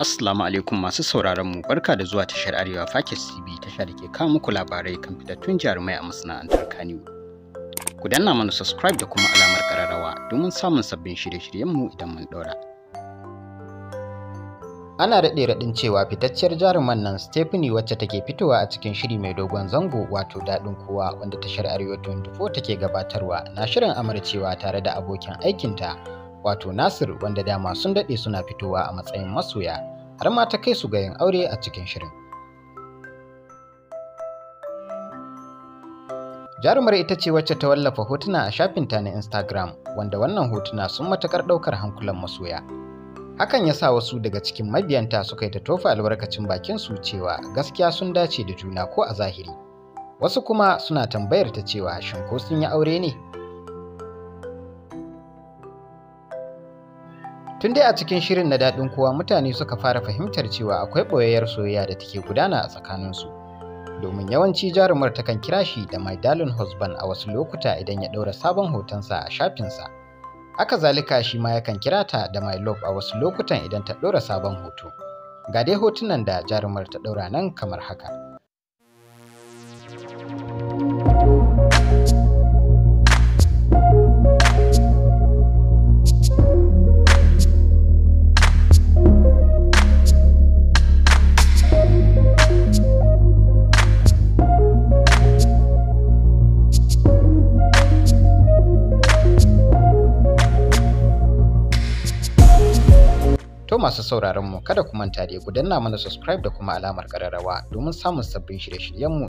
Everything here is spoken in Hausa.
Assalamu alaikum masu sauraron mu, barka da zuwa tashar Arewa Fakis TV, tasha da ke kawo muku labarai kan fitattun jarumai a masana'antar Kannywood. Ku danna mana subscribe da kuma alamar kararrawa domin samun sabbin shirye-shiryen mu idan mun ɗora. Ana daɗe raɗin cewa fitacciyar jaruman nan Stephanie, wacce take fitowa a cikin shiri mai dogon zango wato Daɗin Kowa, wanda tashar Arewa 24 take gabatarwa, na shirin amarcewa tare da abokin aikinta wato Nasir, wanda dama sun daɗe suna fitowa a matsayin masoya har ma ta kai su ga yin aure a cikin shirin. Jarumar ita ce wacce ta wallafa hotuna a shafinta na Instagram, wanda wannan hotuna sun matuƙar ɗaukar hankulan masoya. Hakan ya sa wasu daga cikin mabiyanta suka yi ta tofa albarkacin bakin su cewa gaskiya sun dace da juna ko a zahiri. Wasu kuma suna tambayar ta cewa shin ko sun yi aure ne? Tun dai a cikin shirin na Daɗin Kowa mutane suka fara fahimtar cewa akwai ɓoyayyar soyayya da take gudana a tsakaninsu. Domin yawanci jarumar takan kira shi da "my darling husband" a wasu lokuta idan ya ɗaura sabon hotonsa a shafinsa. Haka zalika shi ma yakan kira ta da "my love" a wasu lokutan idan ta ɗora sabon hoto. Ga dai hotunan da jarumar ta ɗaura nan kamar haka. To masu sauraron mu, kada ku manta dai ku danna mana subscribe da kuma alamar kararrawa domin samun sabbin shirye-shiryenmu.